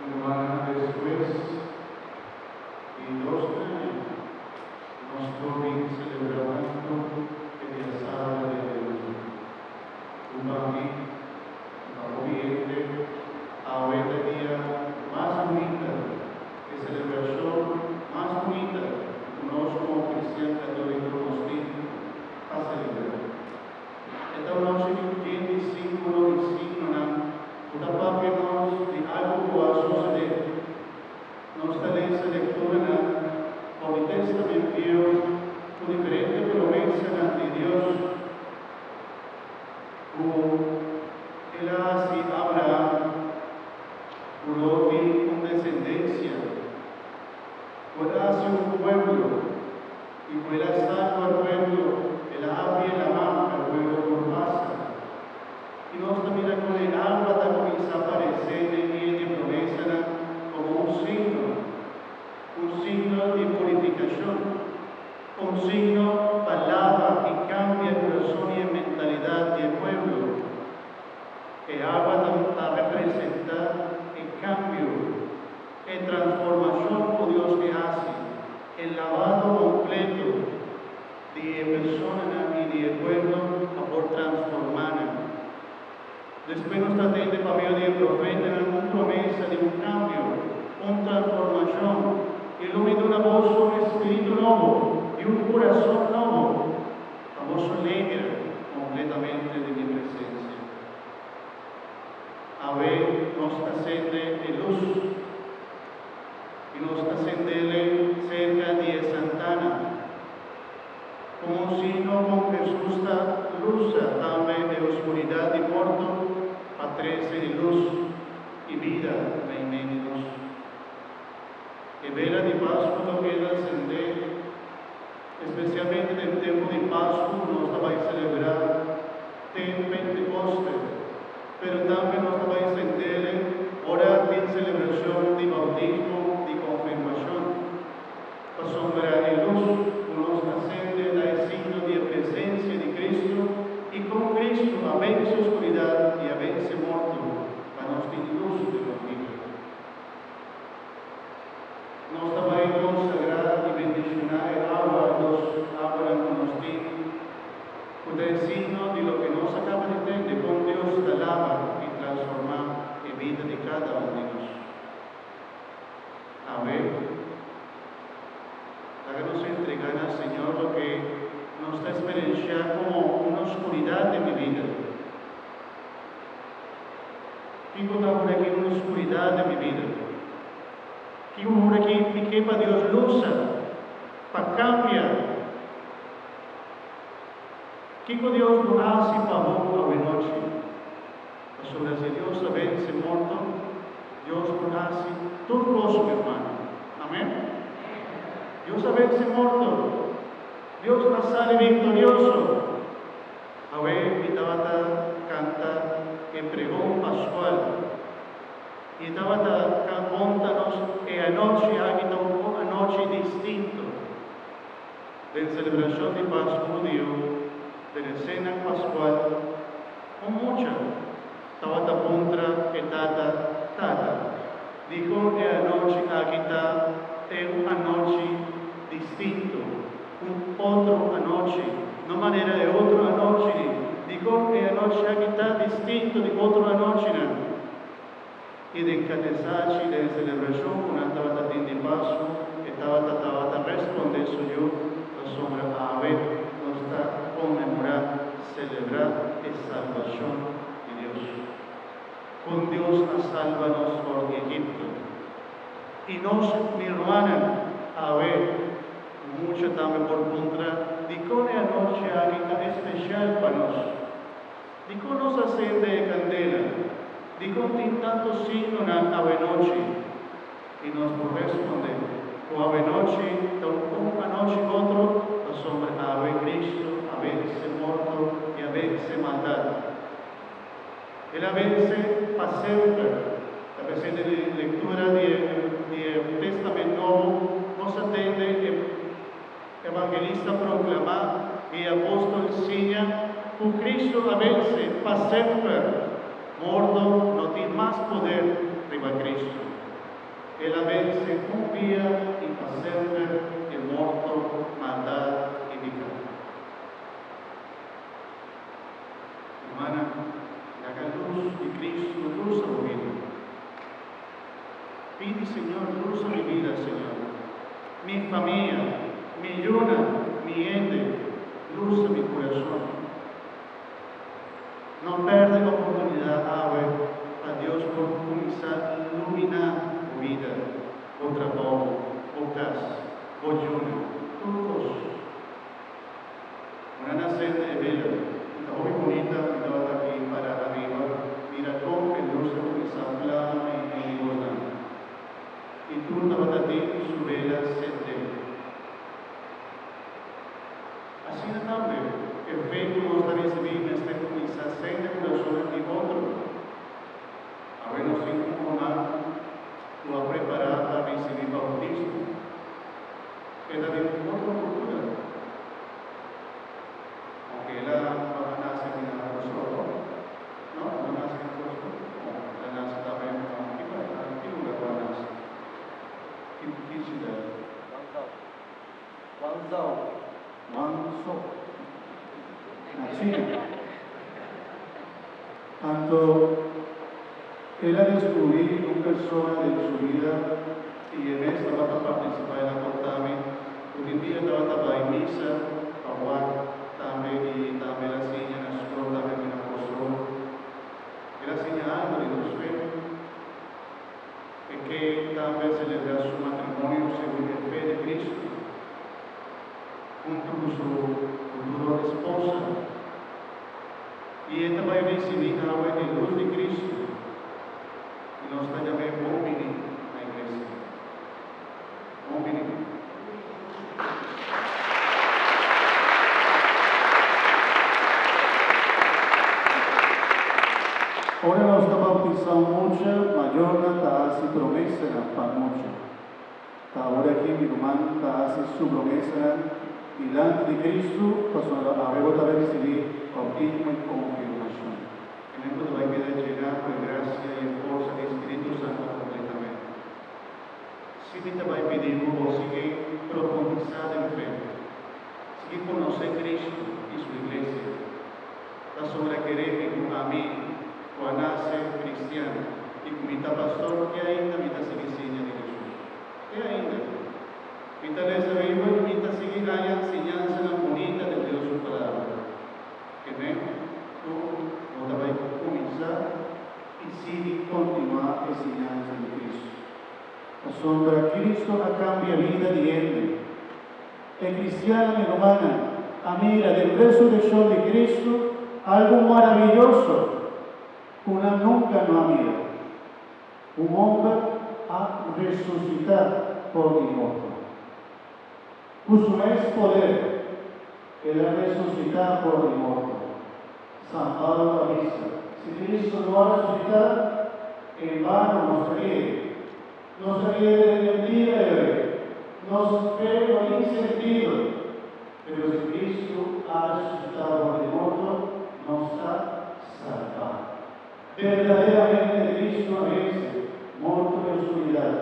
Rumannan despues di 2 aña nos por bin selebrá huntu e dia sabra di aleluya. Un pa mi, pa hopi hende, awe ta e dia mas bunita, e selebrashon mas bunita ku nos komo kristian katóliko nos tin pa selebrá. E ta un nochi yen di símbolo i signonan ku ta papia nos di algu ku a susedé. Nos ta lesa lekturanan for di Tèstamènt Bieu ku diferente promesanan di Dios ku El a hasi Abraham ku lo tin un desendensia, ku El a hasi un pueblo i ku El a salba e pueblo, El a habri e laman pa e pueblo por pasa. I nos ta mira kon e awa ta kuminsá paresé den e di promesanan komo un signo, un signo di purifikashon, un signo pa laba i kambia e kurason i e mentalidat di e pueblo. E awa ta representá e kambio, e transformashon ku Dios ke hasi, e lavado kompleto di e personanan i di e pueblo pa por transformá nan. Despues nos ta tende pa medio di e profetanan un promesa di un kambio, un transformashon, I lo mi duna boso un spiritu nobo i un kurason nobo, pa boso legra kompletamente den mi presensia. Awe nos ta sende e lus i nos ta sendele serka di e santana. Komo un signo kon Hesus ta lusa tambe e oskuridat di morto pa trese e lus i bida meimei di nos. E bela di Pasku ta keda sendé, espesialmente den tempu di Pasku ku nos ta bai selebrá te Pentekoste, pero tambe nos ta bai sendele ora tin selebrashon di boutismo, di konfirmashon. Pasobra e lus ku nos ta sende ta e signo di e presensia di Kristu i kon Kristu a vense oskuridat i a vense morto pa nos tin lus den nos bida. Nos ta bai konsagrá i bendishoná e awa, dos awanan ku nos tin, ku ta e signo di loke nos a kaba di tende, kon Dios ta laba i transformá e bida di kada un di nos. Awe, laga nos entregá na Señor loke nos ta eksperensiá komo un oskuridat den mi bida. Kiko ta ora ki un oskuridat den mi bida? Kiko ora ki mi ke pa Dios lusa, pa kambia? Kiko Dios lo hasi pa bo awenochi? Pasobra si Dios a vense morto, Dios por hasi tur kos, mi hermano. Amen? Dios a vense morto. Dios a sali viktorioso. Awe mi tabata kanta e pregon paskual i tabata konta nos e anochi aki ta un anochi distinto den selebrashon di Pasku Hudiu, den e sena paskual. Un mucha tabata puntra e tata, Tata, dikon e anochi aki ta e un anochi distinto, un otro anochi, no manera e otro anochi? Dikon e anochi aki ta distinto di otro anochinan? I den katesachi den e selebrashon ku nan tabata tin di Pasku, e tabata tabata respondé su yu, Pasobra awe nos ta konmemorá, selebrá, e salbashon di Dios. Kon Dios a salba nos for di Egipto. I nos, mi rumannan, awe mucha tambe por puntra dikon e anochi aki ta espesial pa nos. Dikon nos a sende e kandela? Dikon tin tantu signonan awenochi? I nos por respondé ku awenochi ta un un anochi otro pasobra awe Kristu a vense morto i a vense maldat. El a vense pa semper. Ta p'esei den e lektura di e di e Testament Nobo nos a tende e Evangelista proklamá i e apòstol siña ku Kristu a vense pa semper. Morto no tin mas poder riba Kristu. Pidi Señor, lusa mi bida, Señor. Mi famia, mi yunan, mi hende, lusa mi kurason. No pèrdè oportunidat awe pa Dios por kuminsá luminá bo bida, bo trabou, bo kas, bo yunan, tur kos. Ora nan sende e bela, i ta hopi bunita, mi tabata aki para ariba, mira kon e lus a kuminsá plama mei di bosnan. I tur tabata tin su bela sendé. Asina tambe, e fe ku nos ta risibí mester kuminsá sende kurasonnan di otro. Awe nos tin un ruman ku a prepará pa risibí boutismo. E ta di un otro kultura. Ounke el a no a nase na Kòrsou, no, el no nase na Kòrsou, no, el a nase tambe na ki pais, na ki lugar ku a nase? Ki ki siudat? Guangzhou. Guangzhou. Guangzhou. Na China. Anto el a descubrí un persona den su bida y e mes tabata participá. El a conta mi cu tin dia tabata bai misa pa wak tambe y tambe el a siña na scol tambe cu na Kòrsou. El a siña algo di nos fe. E ke tambe celebrá su matrimonio segun e fe di Cristo hunto cu su futuro esposa. I e ta bai risibí awe e lus di Kristu, i nos ta yam'é bon biní na iglesia. Bon biní. Ora nos ta bautisá un mucha, mayornan ta hasi promesanan pa mucha. Ta awor aki mi ruman ta hasi su bromesanan dilanti di Cristo, pasobra awe bo ta bai ricibi bautismo y confirmacion. E men ku ta bai keda llená ku e gracia y e forsa di Spiritu Santo completamente. Si mi ta bai pidi bo, bo sigui profundisa den fe, sigui conoce Cristo y Su Iglesia, pasobra kere mi ku ami, ku a nase kristian i ku mi ta pastor, te ainda mi ta sigui siña di Hesus. Te ainda. Mi ta lesa Beibel i mi ta sigui haña siñansanan bunita den Dios su Palabra. Kemé ku bo ta bai kuminsá i sigui kontinuá e siñansa di Kristu. Pasobra Kristu a kambia bida di hende. E kristiannan i rumannan a mira den resurekshon di Kristu algu maraviyoso ku nan nunka no a mira, un hòmber a resusitá for di morto. Ku su mes poder el a resusitá for di morto. San Pablo a bisa, Si Kristu no a resusitá, en bano nos ta kere. Nos ta kere den mentira e oe. Nos fe no tin sentido. Pero si Cristo a resucitá for di morto, nos ta salbá. Berdaderamente Cristo a vence morto i oscuridad,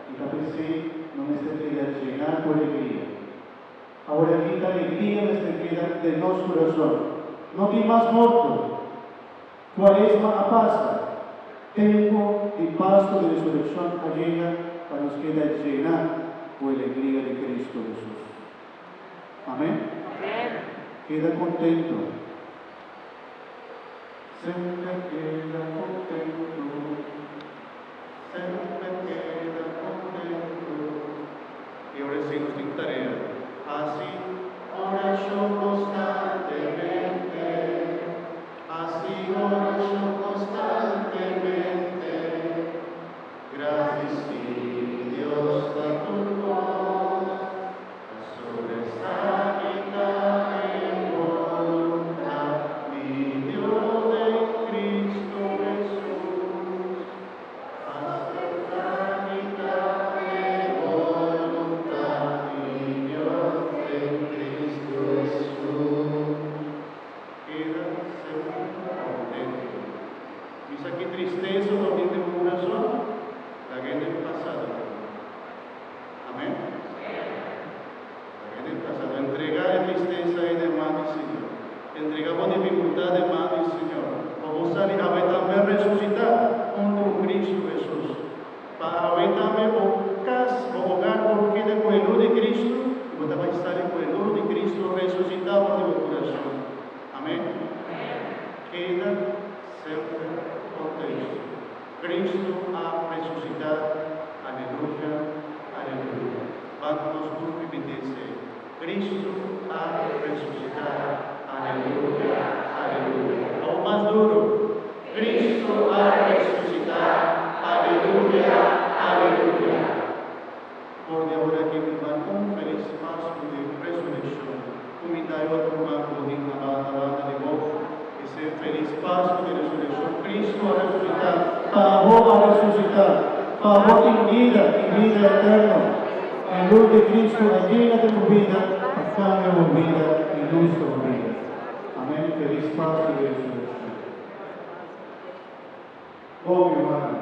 i ta p'esei no mester keda llená cu alegria. Awor aki ta alegria mester keda den nos curason. No tin mas morto. Cuaresma a pasa, tempo di Pascu di Resureccion a yega pa nos keda llena cu e alegria di Cristo Jesus. Amen? Keda contento. Semper keda contento. Semper keda contento. I ora esei nos tin tarea. Hasi orashon konstantemente. Hasi orashon konstantemente. Gradisí Dios pa tur kos, pasobra esaki ta e boluntat di Dios den Cristo Hesus. Kristu a resusitá, aleluya, aleluya. Ban nos tur ripití esei. Kristu a resusitá, aleluya, aleluya. Awor mas duru. Kristu a resusitá, aleluya, aleluya. For di awor aki mi ban un felis Pasku di Resurekshon. Kumindá e otro ruman ku bo tin na banda banda di bo i se felis Pasku di Resurekshon. Kristu a resusitá! Pa abo a resusitá! Pa abo tin bida i bida eterno. E lus di Kristu a yega den bo bida pa kambia bo bida i lustra bo bida. Amen. Felis Pasku di Resurekshon. Bon, mi rumannan.